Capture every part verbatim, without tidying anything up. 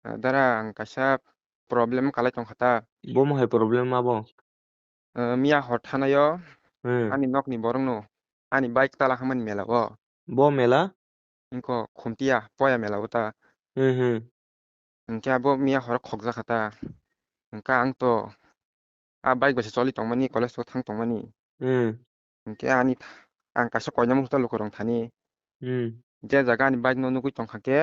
Ah, dara, ang kaisa problem kalai tongkha ta. Bomo hai problem ma bo? Ah, miya hor thanaio Hmm. ani nokni borokno ani bike tala hamani mela o. Bo mela? Ingko Khumtia poya mela o ta. Hmm, hmm. Hingke abo miya hor khokjakha ta. Hingke ang to a bike bai se choli tongmani, college o thang tongmani. Hmm. Hingke ani th-, ang kaisa koinamung ta lukurok thani. Hmm. Je jaga ani bike no nugui tongkha khe,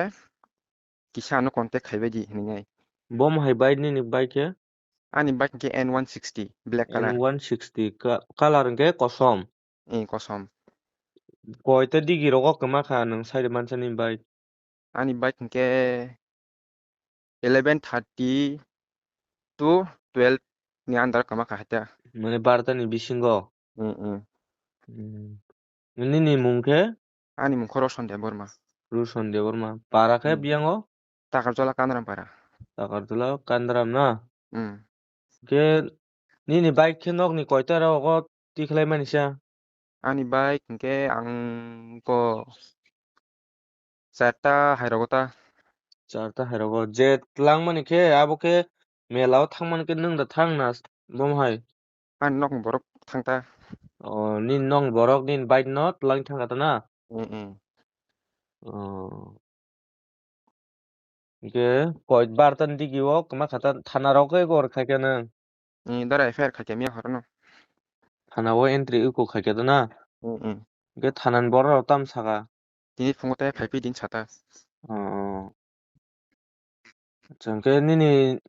kisa ano contact khaibai di hinwi nai. Bomo hai bike nini bike khe? Ani bike hingke N one sixty, black colour. N one sixty, ka-, colour hingke kosom? Eh, kosom. Koita digi rogo kwma kha nwng side mansa ni bike? Ani bike hingke eleven thirty to twelve ni under kwma kha haita. Mane barta ni bisingo? Mm, mm. Mm. Nini mung khe? Ani mung khe Roshan Debbarma. Roshan Debbarma. Para khe Hmm. biyango? Takarjala Kanram para. Takarjala Kanram na? Hmm. Khe nini bike khe nokni koita rogo tikhlai mani sa? Ani bike hingke ang ko charta hai rogo ta. Charta hai rogo. Je tlang mani khe abo khe mela o thang mani khe nwng da thang na bomo hai? Ani nokni borok thang ta. O, nini nokni borok nini bike no twlang thang kha ta na? Mm, mm. O. Hingke koi barta ni digi o kwma kha ta thana rok khe gor khai khe nwng? Mm, dara F I R khai khe miya horo no. Thana o entry iko khai khe ta na? Mm, mm. Hingke thana ni borok rok tam saka? Tini phungo tei phai phi din sata. O, o. Acha, hingke nini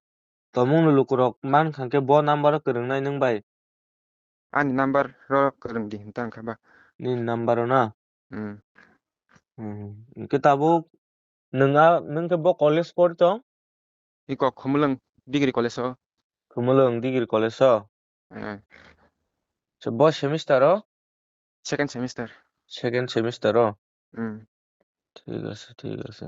tomung ni lukurok man kha khe bo number o kwrwng nai nwng bai? Ani number ro kwrwng di hinta wngkha ba. Nini number o na? Hmm. Hmm. Hingke tabuk nwng a, nwng khe bo college pori tong? Iko Khumulwng Degree College o. Khumulwng Degree College o? Eh. So, bo semester o? Second semester. Second semester o? Hmm. Thik ase, thik ase.